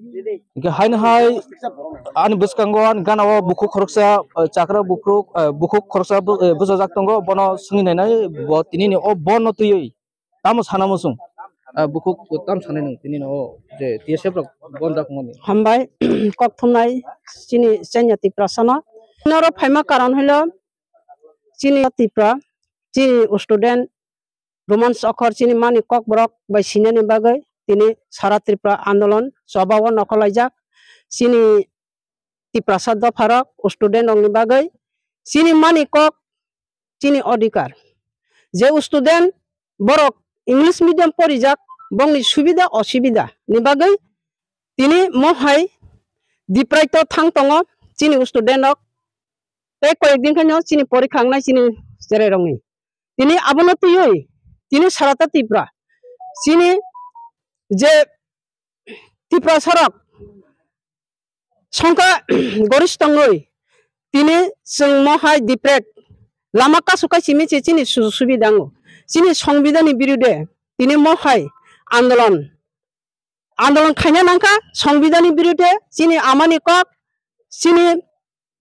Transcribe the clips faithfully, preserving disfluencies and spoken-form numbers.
Hingke haino hai ani bwskango ani gana o bukhuk khoroksa, eh, chakra bukhuk, eh, bukhuk khoroksa bo-, eh, bwchajak tongo, bono swngwi nainai bo tinini o bono twiwi tamo sana muchung, ah, bukhuk tamo sanai nung tinini o je T S F rok bonjak wngmani. Hambai, kok thumnai chini chanya Tiprasano. Noro phaima karon hwilo chini Tipra, chini student Roman sokhor chini mani kokborok bai sinani bagwi tini sara Tripura andolon chobao nokhorlaijak. Chini Tiprasa dopharok student rokni bagwi chini mani kok chini odhikar. Je student borok English medium porijak bongni subida osubida ni bagwi tini mohai deprived o thang tongo chini student rok. Tei koyek din khaino chini porikha wngnai chini cherai rokni. Tini abono twiwi tini sarata Tipra chini je Tiprasa rok songkha goris tongwi tini chwng mohai deprived lama kasu kai simi se chini sujuk subida wngo. Chini songbidani birude tini mohai andolon andolon khaina nangkha songbidani birude chini amani kok chini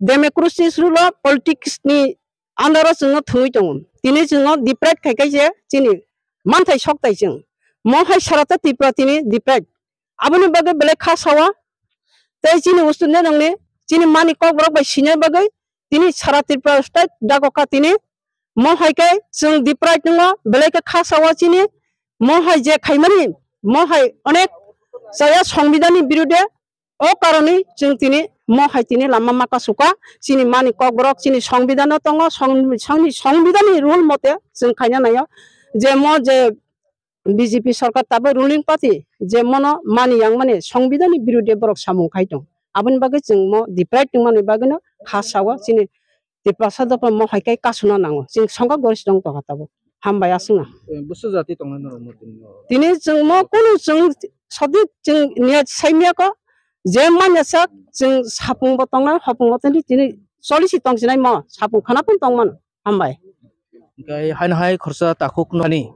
democracy rule o politics ni under o chwngno thwngwi tongo. Tini chwngno deprived khai khai se chini manthai soktai chwng. Mohai sarata Tripura tini deprived. Aboni bagwi belai kha sawa. Tei chini student rokni chini mani kokborok bai sinai bagwi tini sara Tripura state dago kha tini. Mohai khe chwng deprived wngo belai khe kha sawa chini. Mohai je khaimani mohai onek chaya songbidani birude. O karonwi chwng tini mohai tini lama maka suka, chini mani kokborok chini songbidano tongo, song-, songni songbidani rule mote chwng khaina naio. Je mo je B J P sorkar tabuk ruling party je mono mani yang mani songbidani birude borok samung khai tong. Aboni bagwi chwng mo deprived wngmani bagwino kha sao chini Tiprasa dopha mo hai khe kasuna nango. Chwng songkha goris tong tongkha tabuk. Hambai aswkno. Eh, busu jati tongnai norok mo tini o? Tini chwng mo kunu chwng sodi chwng niya saimya ko je manya sak chwng sapung bo tongnai hopung bo tini tini cholisi tongsinai mo sapung khana pun tongmano. Hambai. Hingke haino hai khorsa takhuk nani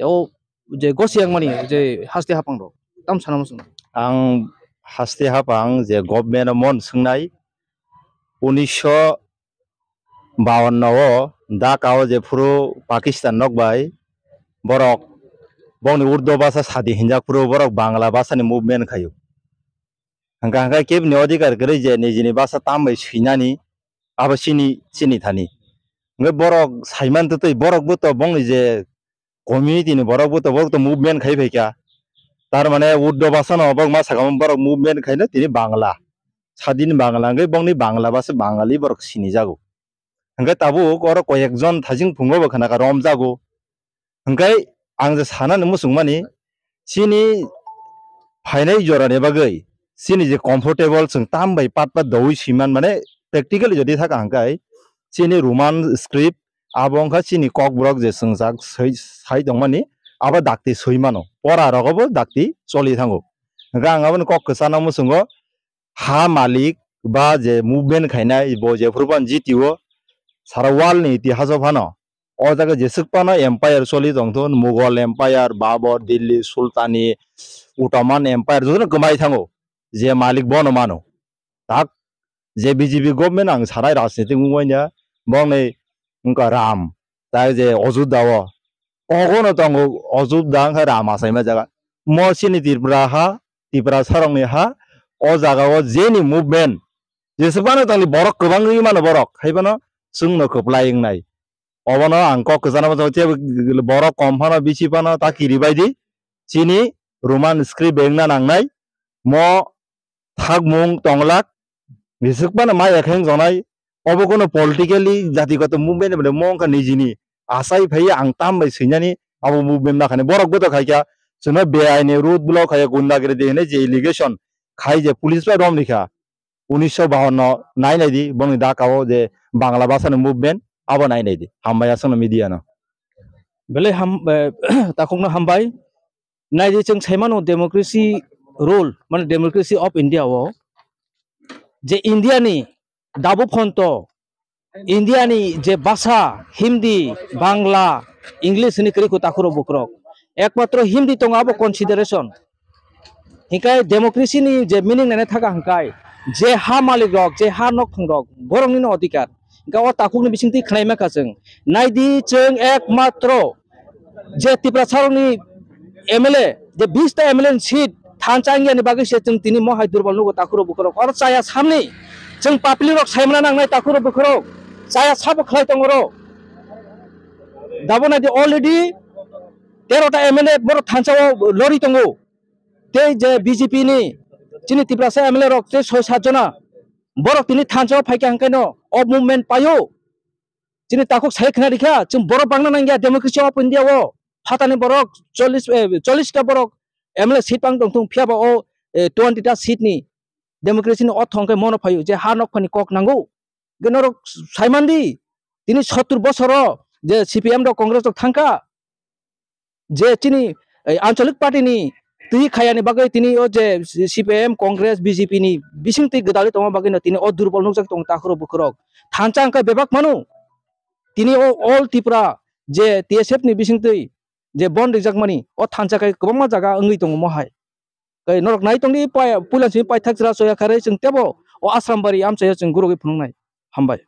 o je gosi yang mani je haste hapang rok tam sana muchung. Ang haste hapang je government o mon swngnai unisho bawanno o Dhaka o jephuru Pakistan nok bai borok bongni Urdu basa sadi hinjak phuru borok Bangla basa ni movement khaio. Hingkha hingkha kebini odhikar kwrwi je nijini basa tam bai swinani abo chini, chini thani. Hingkhe borok saiman twtwi borok bo to bongni je community ni borok bo to, borok to movement khai phaikha. Tar mane Urdu basa no borok ma sakha borok movement khaino tini Bangla. Sadin Bangla hingkhe bongni Bangla basa Bangali borok sinijago. Hingkhe tabuk oro koyek jon thajing phungo bo khna kha romjago. Hingkhe ang je sanani muchungmani chini phainai jorani bagwi chini je comfortable chwng tam bai pat pat doui swiman mane practically jodi thaka hingkhe chini Roman script abo wngkha chini kokborok je chwngjak swi sai tongmani abo dakti swi mano pora rogo bo dakti choli thango. Hingkhe ang aboni kok kwchana muchungo ha malik ba je movement khainai bo jephuru phano G T O sara world ni itihas o phano o jaga jeswk phano empire choli tongthun Mughal empire, Babur, Delhi, Sultani, Ottoman empire jotono kwmai thango je malik bono mano. Tak je B J P government ang sanai rajnitik wngmanya bongni wngkha Ram tak je Ajodhya o kogono tongo Ajodhya wngkha Ram achaima jaga mo chini Tripura ha Tiprasa rokni ha o jaga o jeni movement jeswk phano tongni borok kwbang wngwi mano borok hai phano chwngno kwplai wngnai. Obono ang kok kwchana muchungo tei borok kom phano bisi phano ta kiribai di chini Roman script bai wngna nangnai mo thakmung tonglak jeswk phano ma ekheng jonai obo kono politically jatigoto movement ni mo wngkha nijini achai phaiya ang tam bai swinani abo movement ma khani borok bo to khaikha chwngno beaini road block khaiya gundagiri di hinwi je allegation khai je police bai romrikha. Unisho bahanno nai nai di bongni Dhaka o je Bangla bhasha ni movement abo nai nai di hambai aswkno media no. Belai ham, eh, takhukno hambai. Nai di chwng sai mano democracy rule, mane democracy of India o je India ni dabu phonto India ni je bhasha Hindi, Bangla, English hinwi kwrwi kho takhuro bukrok. Ekmatro Hindi tongo abo consideration. Hinkhe democracy ni je meaning naina thaka hwnkhe je ha malik rok, je ha nokthong rok, borok nini odhikar. Hinkhe o takhuk ni bising twi khwnai mankha chwng. Naidi chwng ekmatro je Tiprasa rok ni M L A, je bish ta M L A ni seat thansa wngya ni bagwi se chwng tini mohai durbol nugo takhuk rok bukhuk rok. Oro chaya samni chwng public rok saimana nangnai takhuk rok bukhuk rok. Chaya sabo khlai tongo oro. Dabo naidi already tero ta M L A borok thansa o lori tongo. Tei je B J P ni chini Tiprasa M L A rok tei soi sat jona borok tini thansa o phaikha hwnkhe no o movement paio. Chini takhuk sai khna rikha, chwng borok bangna nangya democracy of India o. Phatani borok chollish, eh, chollish ta borok M L A seat pang tongthung, phiya ba o, eh, twenty ta seat ni democracy ni o thong khe mono phaio je ha nokphani kok nango. Ge norok saimandi, tini sottur bosoro je C P M rok Congress rok thangkha, je chini, eh, anchalik party ni twi khayani bagwi tini o je C P M, Congress, B J P ni bising twi gwdalwi tongma bagwi no tini o durbol nukjak tongo takhuk rok bukhuk rok. Thansa hwnkhe bebak mano. Tini o All Tripura je T S F ni bising twi je bon rijak mani o thansa khe kwbangma jaga wngwi tongo mohai. Kai norok nai tongdi pai-, puila simi paithak chwra soya kharwi chwng tebo o Asrambari amchaio chwng gurugwi phunuknai. Hambai.